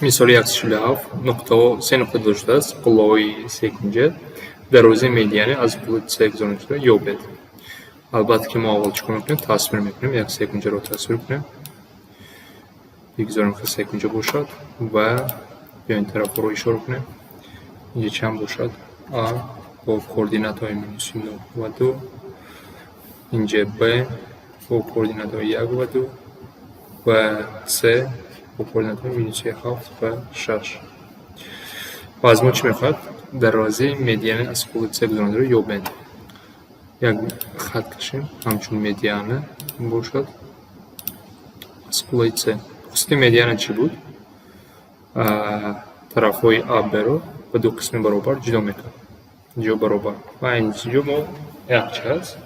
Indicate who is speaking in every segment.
Speaker 1: Мисоли 147: нуқтаҳо се нуқта дода шудааст, қуллаҳои секунҷа. Дарозии медиани аз қуллаи С гузаронидашуда ёбед. Албатта, ки мо аввал чӣ кор мекунем? Тасвир мекунем, як секунҷаро тасвир кунем. Бигзорем, ки секунҷа бошад, ва биёин тарафҳоро ишора кунем. Инҷа чанд бошад? А бо координатаҳои минуси нӯҳ ва ду, инҷа Б бо координатаҳои як ва ду ва С бо координатаҳои минуси ҳафт ва шаш. Ва аз мо чӣ мехоҳад? Дарозии медиани аз қуллаи С гузаронидаро ёбед. Як хат кашем, ҳамчун медиана бошад аз қуллаи С. Хусусияти медиана чӣ буд? Тарафҳои АБ-ро ба ду қисми баробар ҷудо мекард. Инҷо баробар. Ва инҷо мо якча аст.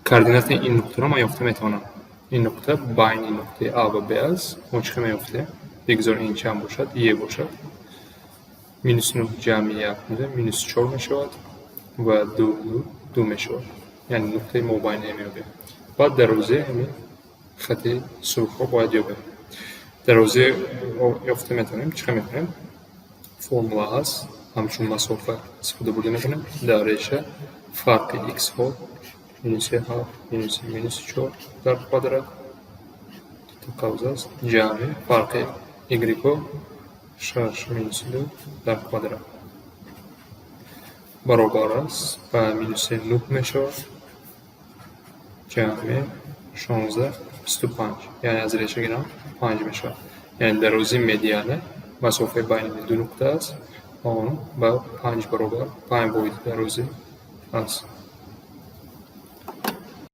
Speaker 1: Координатаи ин нуқтаро ман ёфта метавонам. Ин нуқта байни нуқтаи А ва Б аст. Мо чӣ хел меёфтем? Бигзор ин чанд бошад? Е бошад. Минуси нӯҳ ҷамъи як минуси чор мешавад ва ду, ду, ду мешавад. Яъне нуқтаи мобайне меёбем. Баъд дарозии ҳамин хати сурхро бояд ёбем. Дарозӣ ёфта метавонем. Чӣ хел мекунем? Формула ҳаст, ҳамчун масофа истифода бурда метавонем. Дар реша фарқи х-ҳо минуси ҳафт минуси минуси чор дар квадрат, қавс аст, ҷамъи фарқи y-ҳо шаш минуси ду дар квадрат баробар аст ба минуси нӯҳ мешавад ҷамъи 16, 25, яъне аз реша гирам, панҷ мешавад. Яъне дарозии медиана масофаи байни ду нуқта аст ва он ба панҷ баробар, 5 воҳиди дарозӣ аст.